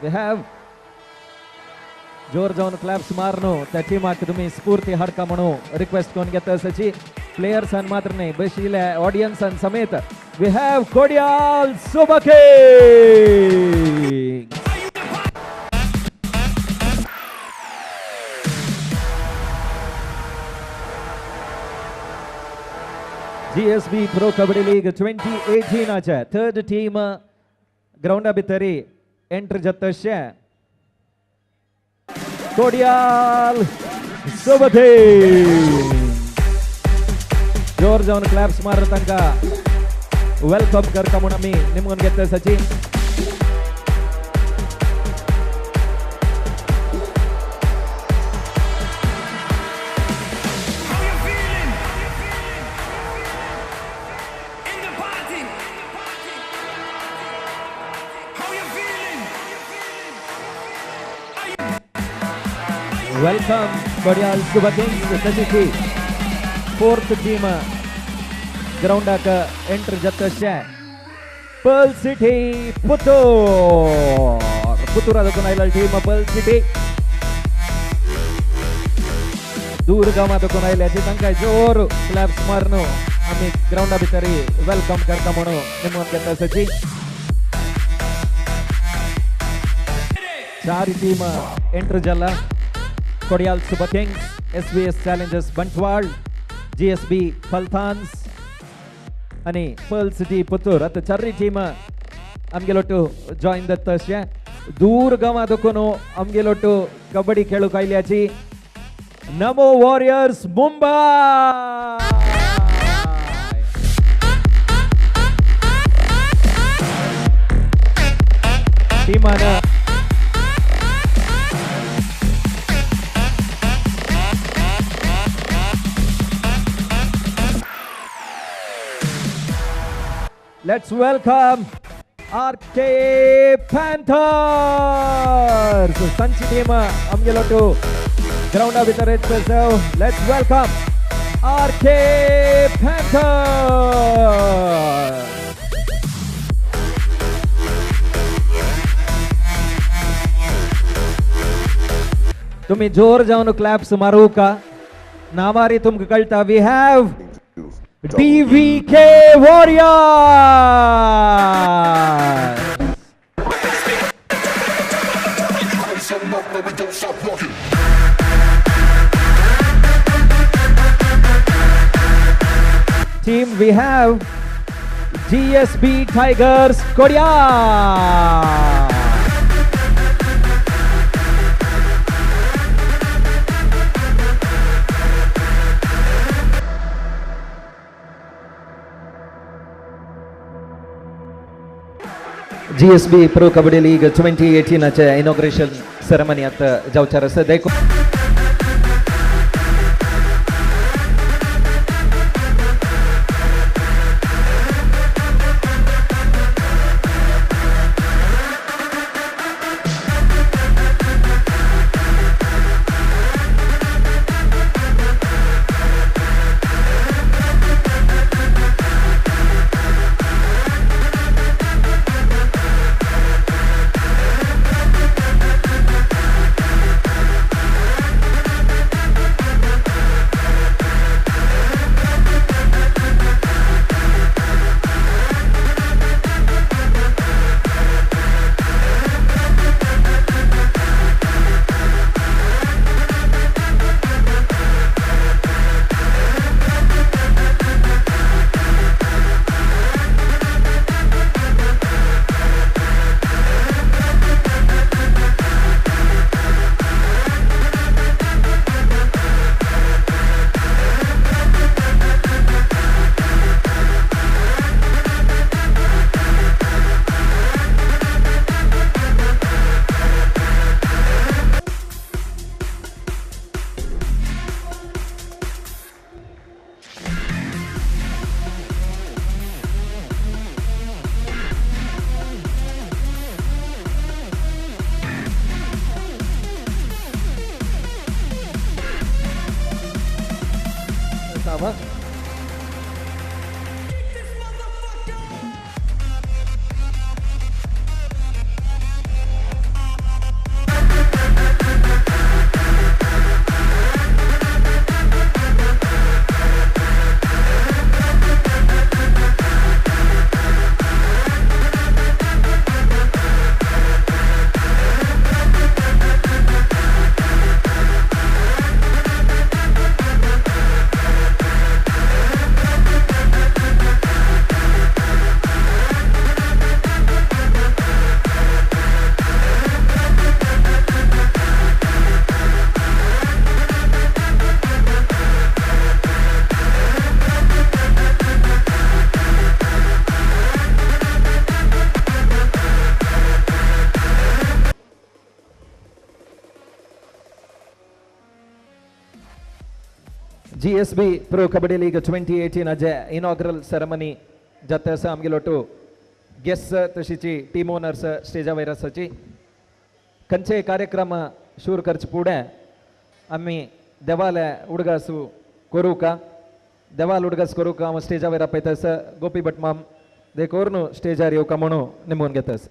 We have जोर जावन claps मारनो त्या टिमाक तुमी स्फूर्ती हाडका म्हणून रिक्वेस्ट करून घेता सची प्लेयर्सान मात्र न्हय बशिल्ल्या ऑडियन्सान समेत. We have Kodial Super King. GSB Pro Kabaddi League 2018 third team ग्राउंडा भितरी एंटर जाता कोडियाल सुपर किंग्स. जोर जावन क्लॅप्स मारून तांकां welcome करता म्हूण आमी निमगून घेता सची. Welcome Kodial super Kings. तशीच फोर्थ टीम ग्राउंडाक एंटर जाता पर्ल सिटी पुतूर. पुतूरा देखून आयला टीम पर्ल सिटी. दूर गांवा देखून आयल्याची तांकां जोर क्लॅप्स मारून आमी ग्राउंडा भितर welcome करता म्हणून निमून घेता सची. चार टीम एंटर जाला. Kodial Super Kings, SVS Challengers Bantwal, GSB Paltans आणि पर्ल सिटी पुतूर. आता चाररी टीम आमगेलोटू जॉईन जाता अशें. दूर गांवा देखून आमगेलोटू कबड्डी खेळूंक आयल्याची नमो वॉरियर्स मुंबय. टीमान Let's welcome RK Panthers. Sanchi team आमगेलोटू ग्राउंडा भितर येतलो. Let's welcome RK Panthers. तुम्ही जोर जावन क्लॅप्स मारू का नावारी तुमकां कळटा. We have DVK Warriors. Team we have GSB Tigers Kodial. GSB Pro Kabaddi League 2018 चे इनॉग्रेशन सेरेमनी आता जावचार आसा. देखून GSB pro kabaddi league 2018 Ajay inaugural ceremony जाता आसा. आमगेलो टू गेस्ट तशीची टीम ओनर्स स्टेजा वयर आसाची. खंयचे कार्यक्रम सुरू करचे फुडें आमी देवाले उडगासू करूका, देवाल उडगास करूका हांव स्टेजा वयर आपयता आसा. गोपी भट माम देखून स्टेजार येवका म्हणून निमून घेता आसा.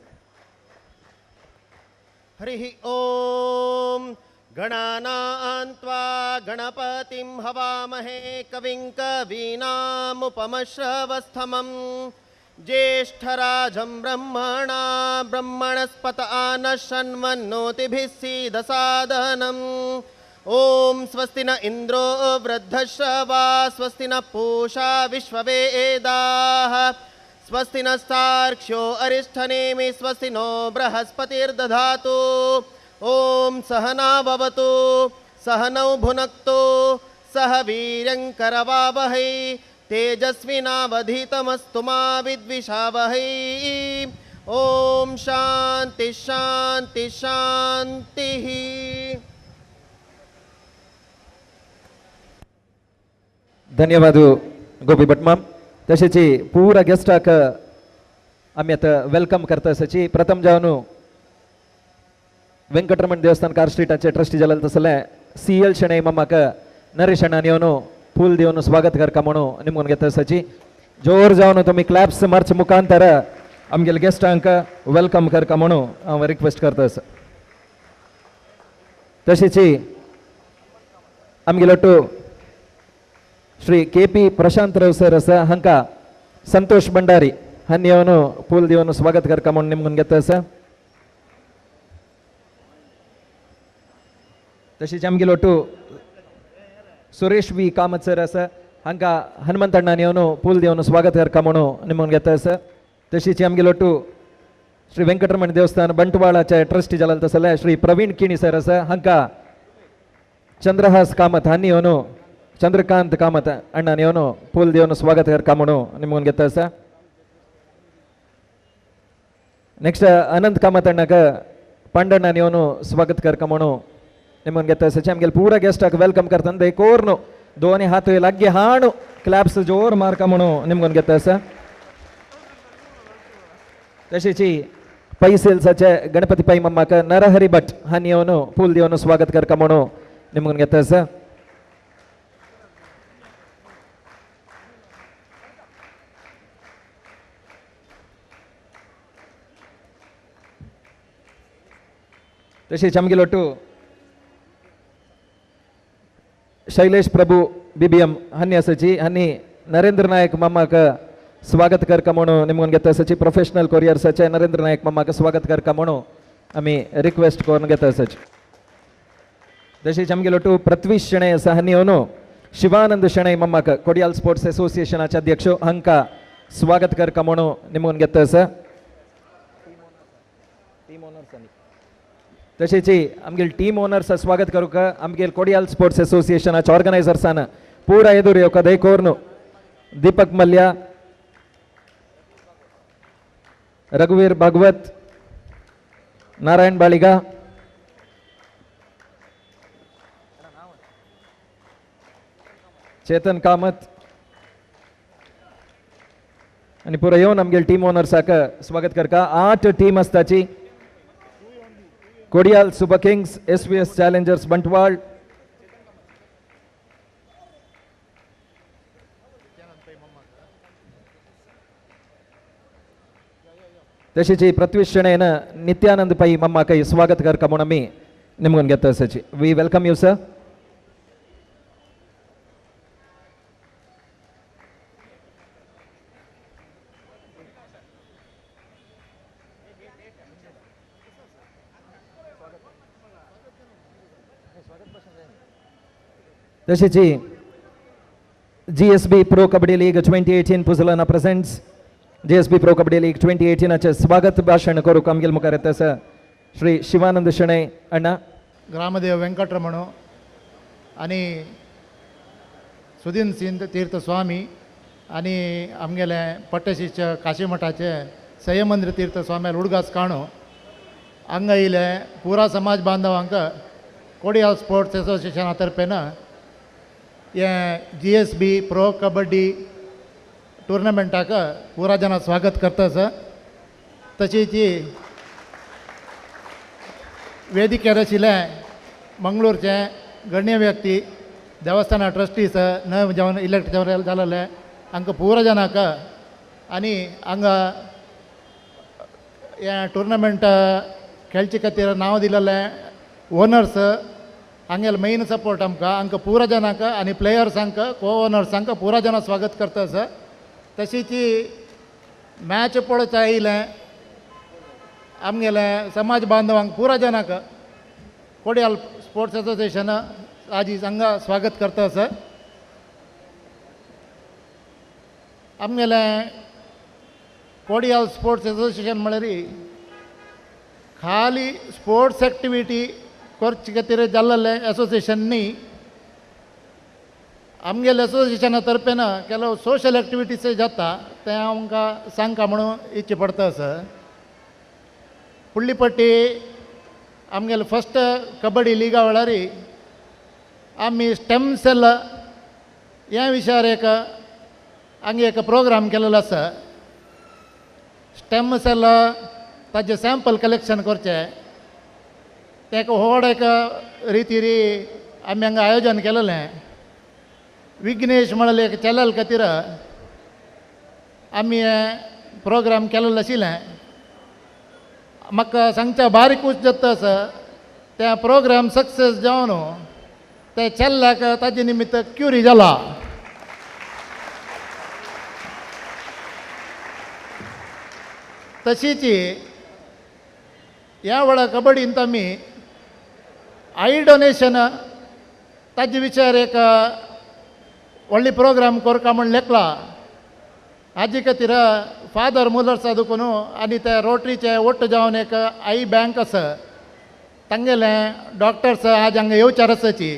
हरिः ओम. गणानान्त्वा गणपतिं हवामहे कविं कवीनामुपमश्रवस्तमं ज्येष्ठराजं ब्रह्मणा ब्रह्मणस्पत आनशन्वन्नोतिभिः सीदसादनम्. ॐ स्वस्ति न इन्द्रो वृद्धश्रवा स्वस्ति न पूषा विश्ववेदाः स्वस्ति नस्तार्क्ष्यो अरिष्ठनेमि स्वस्ति नो बृहस्पतिर्दधातु. ॐ सहना भवतु सहनौ भुनक्तु सह वीर्यङ्करवावहै तेजस्विनावधीतमस्तु मा विद्विषावहै. ॐ शान्ति शान्ति शान्तिः. धन्यवाद गोपी भटमाम. तशेंच पुरा गेस्टाक आमी आतां welcome करता आसाची. प्रथम जावन वेंकटरमण देवस्थान कार स्ट्रीटाचे ट्रस्टी जाले तसले सी एल शणै मामाक नरेश अण्णान येवन फूल दिवन स्वागत करका म्हणून निमून घेता आसाची. जोर जावन तुमी क्लॅप्स मार्च मुखांतर आमगेले गेस्टांक welcome करका म्हणून हांव रिक्वेस्ट करता आसा. तशेंच आमगेलो to Shri K P Prashant Rao sir आसा, हांकां संतोष भंडारी हांणी येवन फूल दिवन स्वागत करका म्हणून निमून घेता आसा. तशेंच आमगेलो टू सुरेश वी कामत सर आसा, हांकां हनुमंत अण्णान येवन फूल दिवन स्वागत करका म्हणून निमून घेता आसा. तशेंच आमगेलो टू श्री वेंकटरमण देवस्थान बंटवाळाचे ट्रस्टी जाले तसले श्री प्रवीण किणी सर आसा, हांकां चंद्रहास कामत हांणी येवन चंद्रकांत कामत अण्णान येवन फूल दिवन स्वागत करका म्हणून निमून घेता आसा. नेक्स्ट अनंत कामत अण्णाक पांडण्णान येवन स्वागत करका म्हणून निमून घेता आसा. आमगेले पुरा गेस्टाक welcome करता देखोर दोनी हात लाग्गे हाणू क्लॅप्स जोर मारका म्हणून निमून घेता आसा. तशेंच पै सेल्साचे गणपती पै मम्माक नरहरी भट हांणी येवन फूल दिवन स्वागत करका म्हणून निमून घेता आसा. तशेंच आमगेलो to Shailesh Prabhu BBM हांणी आसाची, हांणी नरेंद्र नायक मामाक स्वागत करका म्हणून निमून घेता आसाची. प्रोफेशनल कोरियर्साचे नरेंद्र नायक मामाक स्वागत करका म्हणून आमी रिक्वेस्ट करून घेता आसाची. तशेंच आमगेलो टू पृथ्वीश शणै आसा, हांणी येवन शिवानंद शणै मामाक कोडियाल स्पोर्ट्स एसोसिएशनाचे अध्यक्ष हांकां स्वागत करका म्हणून निमून घेता आसा. तशेंच आमगेले टीम ओनर्स स्वागत करूंक आमगेले कोडियाल स्पोर्ट्स एसोसिएशनाचे ऑर्गनायझर्सान पुरा एदूर येवका देखोर दीपक मल्ल्या, रघुवीर भागवत, नारायण बाळिगा, चेतन कामत आनी पुरा येवन आमगेले टीम ओनर्साक स्वागत करका. 8 team आसताची. Kodial super kings, S V S challengers Bantwal, तशेंच पृथ्वी शणैन नित्यानंद पै मम्माक स्वागत करका म्हणून आमी निमून घेता आसाची. We welcome you sir. तशेंच GSB pro kabaddi league 2018 Puzhalana presents GSB pro kabaddi league 2018 स्वागत भाशण करूंक आमगेले मुखार येता आसा श्री शिवानंद शणै अण्णा. ग्रामदेव वेंकटरमण आनी सुदीन सिंध तीर्थ स्वामी आनी आमगेले पट्टशिष्य काशीमठाचे संयमंद्र तीर्थ स्वामी उडगास काणू हांगा येयले पुरा समाज बांधवांक कोडियाल स्पोर्ट्स एसोसिएशना तर्फेन हें GSB pro kabaddi टुर्नामेंटाक पुरा जाणां स्वागत करता आसा. तशीच वेदिकेर आशिल्ले मंगळूरचे गण्य व्यक्ती देवस्थाना ट्रस्टीस नवे जावन इलेक्ट जावन जालेले हांकां पुरा जाणांक आनी हांगा हें टुर्नामेंट खेळचे खातीर नांव दिलेलें ओनर्स हांगेले मेन सपोर्ट आमकां हांकां पुरा जाणांक आनी प्लेयर्सांक को ओनर्सांक पुरा जाणां स्वागत करता आसा. तशीच मॅच पळोवच्या आयिल्लें आमगेले समाज बांधवांक पुरा जाणांक कोडियाल स्पोर्ट्स एसोसिएशन आजी हांगा स्वागत करता आसा. आमगेले कोडियाल स्पोर्ट्स एसोसिएशन म्हळ्यार खाली स्पोर्ट्स एक्टिविटी करचे खातीर जाल्लें एसोसिएशन न्ही. आमगेले एसोसिएशना तर्फेन ಕೆಲವು सोशल एक्टिविटीज जाता तें आमकां सांगका म्हणून इच्छा पडटा आसा. फुडली आमगेले फस्ट कबड्डी लिगा वेळार आमी स्टेम सेल ह्या विशयार एक हांगा एक प्रोग्राम केलेलो आसा. स्टेम सेल ताजें सॅम्पल कलेक्शन करचें तें एक व्हड एक रितीर आमी हांगा आयोजन केलेलें. विघ्नेश म्हळ्यार एक चॅनल खातीर आमी हें प्रोग्राम केलेलें आशिल्लें. म्हाका सांगच्या बारीकूच जाता आसा त्या प्रोग्राम सक्सेस जावन ते चेल्ल्याक ताजे निमित्त क्युरी जाला. तशीच ह्या वेळार कबड्डींत आमी I donation ताजे विचार एक व्हडली प्रोग्राम करका म्हूण लेखला. हाजे खातीर फादर मुलर्सा देखून आनी ते रोटरीचे ओट्ट जावन एक I bank आसा तांगेलें डॉक्टर्स आज हांगा येवचार आसाची.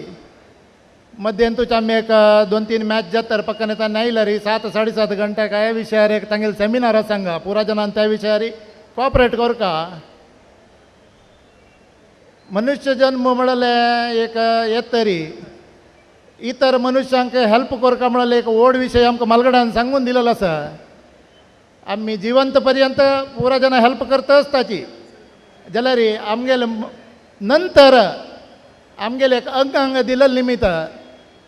मध्यंतूच आमी एक 2-3 मॅच जाता पक्कान तांणी आयल्यार 7 साडे 7 घंटे ह्या विशयार एक तांगेले सेमिनार आसा हांगा पुरा जाणान त्या विशयार कॉपरेट करका. मनुष्य जन्म म्हळ्यार एक येतरी इतर मनुष्यांक हेल्प करका म्हळ्यार एक व्हड विशय आमकां मालगड्यान सांगून दिलेलो आसा. आमी जिवंत पर्यंत पुरा जाणां हेल्प करता आसताची जाल्यार आमगेले नंतर आमगेले एक अंग अंग दिलेले निमित्त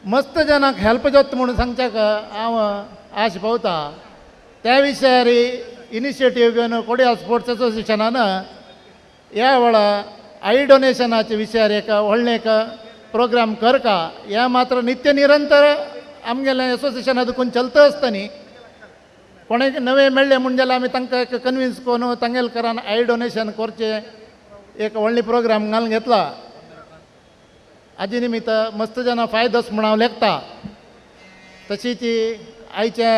मस्त जाणांक हेल्प जाता म्हणून सांगच्याक हांव आश पावता. त्या विशयार इनिशिएटीव घेवन कोडियाल स्पोर्ट्स एसोसिएशनान ह्या वेळार I डोनेशनाचे विशयार एक व्हडलें एक प्रोग्राम करका. ह्या मात्र नित्य निरंतर आमगेलें एसोसिएशना देखून चलता आसता न्ही. कोणेक नवें मेळ्ळें म्हूण जाल्यार आमी तांकां एक कन्विन्स करून तांगेले करान I donation करचें एक व्हडलें प्रोग्राम घालून घेतला. हाजे निमित्त मस्त जाणां फायदो म्हूण हांव लेखता. तशीच आयच्या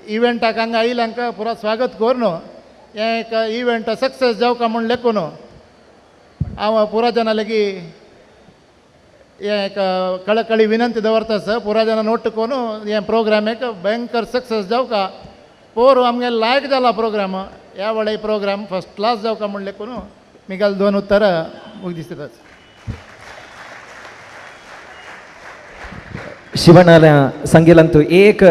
इव्हेंटाक हांगा आयिल्ल्यांक पुरा स्वागत करून हें एक इव्हेंट सक्सेस जावका म्हूण लेखून हांव पुरा जाणां लागीं हें एक कळकळी विनंती दवरता सर पुरा जाणां नोट करून हें प्रोग्राम एक भयंकर सक्सेस जावका. पोर आमगे लायक जाला प्रोग्राम ह्या वेळार प्रोग्राम फर्स्ट क्लास जावका म्हूण लेखून मिगेल 2 उत्तरां मुगदिसतात. शिवणाल्या सांगितलं एक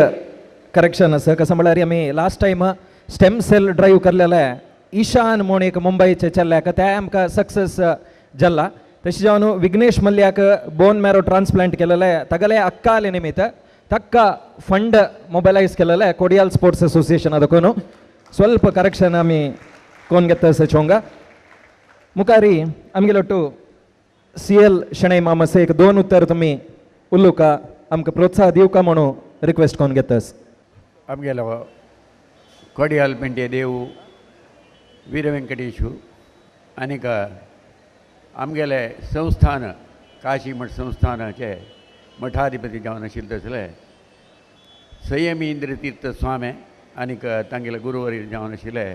करेक्शन आसा कसं म्हळ्यार आमी last time stem cell drive करलेले Ishan म्हूण एक मुंबयचे चेल्ल्याक ते आमकां सक्सेस जाला. तशें जावन विघ्नेश मल्ल्याक बोन मॅरो ट्रान्सप्लांट केलेले तागेले अक्काले निमित्त ताका फंड मोबिलायज केलेले कोडियाल स्पोर्ट्स एसोसिएशना देखून स्वल्प करेक्शन आमी कोण घेता आसा चोंगा. मुखारी आमगेले ಒಟ್ಟು ಸಿ ಎಲ್ ಶೆಣೈ ಮಾಮಸೆ एक 2 उत्तर तुमी उलोवका आमकां प्रोत्साह दिवका म्हणून रिक्वेस्ट कोण घेतास. आमगेलो कोडियाल पेंटे देव वीर वेंकटेशू आनीक आमगेले संस्थान काशी मठ संस्थानाचे मठाधिपती जावन आशिल्ले तसले संयमी इंद्र तीर्थ स्वामी आनीक तांगेले गुरुवरी जावन आशिल्ले